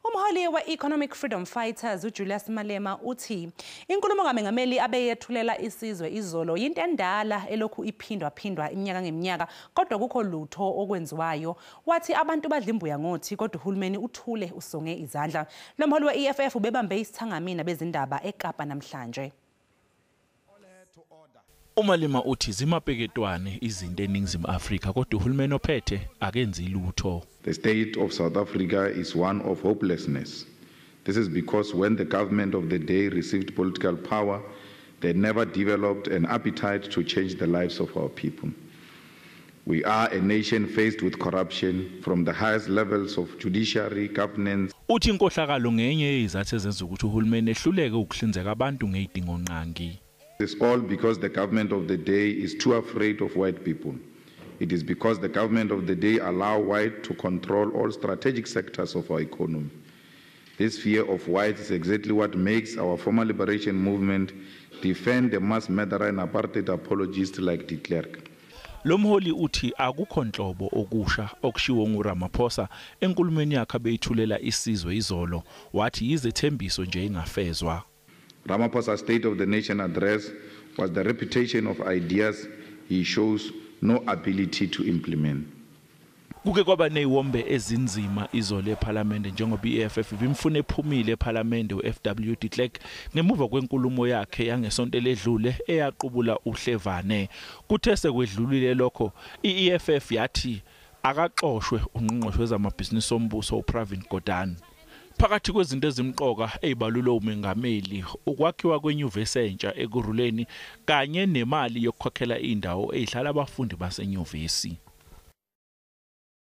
Umholi we-Economic Freedom Fighters uJulius Malema uthi inkulumo kaMengameli abeyethulela isizwe izolo yinto endala elokhu iphindwa-phindwa iminyaka ngeminyaka, kodwa kukho lutho okwenziwayo. Wathi abantu badla imbuya ngothi, kodwa uhulumeni uthule usonge izandla. Lo mholi we-EFF ubebambe isithangami nabezindaba eKapa namhlanje. UMalema uthi zimapeketwane izinto eNingizimu Afrika, kodwa uhulumeni ophethe akenzi lutho. The state of South Africa is one of hopelessness. This is because when the government of the day received political power, they never developed an appetite to change the lives of our people. We are a nation faced with corruption from the highest levels of judiciary, governance. Uthi inkohlakalo ngenye yezizathu ezenza ukuthi uhulumeni ehluleke ukuhlinzeka abantu ngezidingongqangi. It's all because the government of the day is too afraid of white people. It is because the government of the day allow white to control all strategic sectors of our economy. This fear of whites is exactly what makes our former liberation movement defend the mass murderer and apartheid apologist like de Klerk. Lo mholi uthi akukho nhlobo okusha okushiwo nguRamaphosa enkulumweni yakhe abeyithulela isizwe izolo, wathi yizethembiso nje ingafezwa. Ramaphosa's State of the Nation address was the repetition of ideas he shows no ability to implement. Kuke kwaba neziwombe ezinzima izolo ePhalamende njengoba iEFF ibimfuna ephumile ePhalamende uFW de Klerk ngemuva kwenkulumo yakhe yangesonto eledlule eyaqubula uhlevane. Kuthe sekwedlulile lokho, iEFF yathi akaxoshwe ungqongqoshe wezamabhizinisi ombuso uPravin Gordhan. Phakathi kwezinto ezimqoka ezibalulwe umengameli, ukwakhiwa kwenyuvesi entsha Ekurhuleni kanye nemali yokukhokhela indawo ezihlala abafundi basenyuvesi.